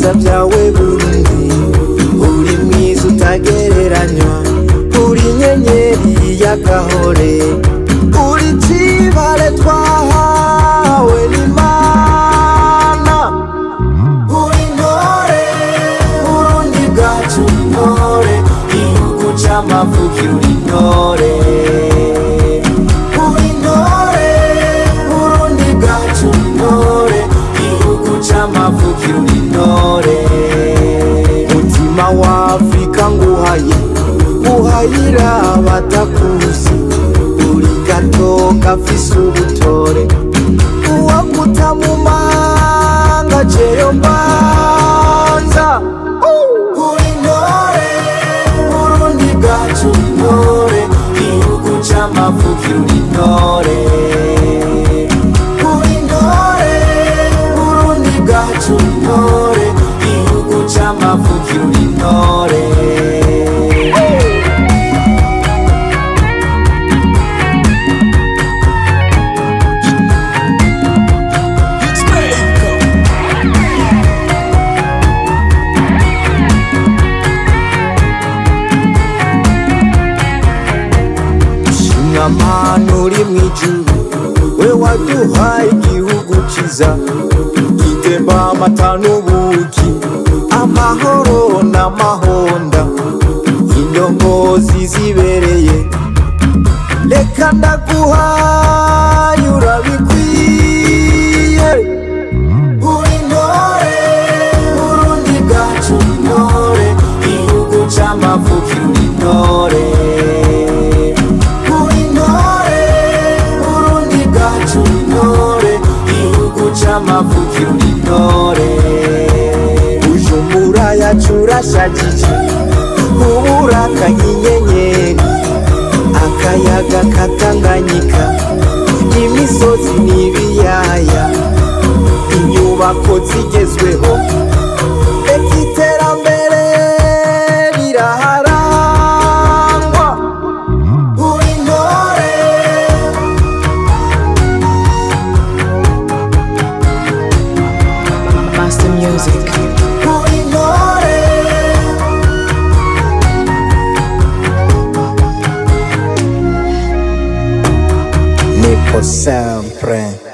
Ibyiza byawe Burundi, uri mwiza utagereranywa, uri inyenyeri y'agahore, uri cibare twahawe n'Imana. Uri intore, Burundi bwacu, uri intore, igihugu c'amavukiro, uri intore. Uri intore, Burundi bwacu, uri intore, igihugu c'amavukiro, uri intore. Mutima wa Afrika nguhaye, nguhayira batakuzi, uri gato gafise ubutore, uwaguta mu manga jeyo mbanza. Uri intore, Burundi bwacu, uri intore, igihugu c'amavukiro, uri intore. Uri intore, Burundi bwacu, uri intore, igihugu c'amavukiro, uri intore. Shimwa Mana uri mw'ijuru, we waduhaye igihugu ciza gitemba amata n'ubuki, amahoro n'amahonda, indongozi zibereye. Reka ndaguhaye, urabikwiye. Uri intore, Burundi bwacu, uri intore, igihugu c'amavukiro, uri intore. Uri intore, Burundi bwacu, uri intore, igihugu c'amavukiro, uri intore. Bujumbura yacu urashajije, uburaka nk'inyenyeri, akayaga katanganyika, imisozi n'ibiyaya, inyubako zigezweho, eka iterambere riraharangwa. Uri intore. Master Music. Uri intore. Nipo sempre.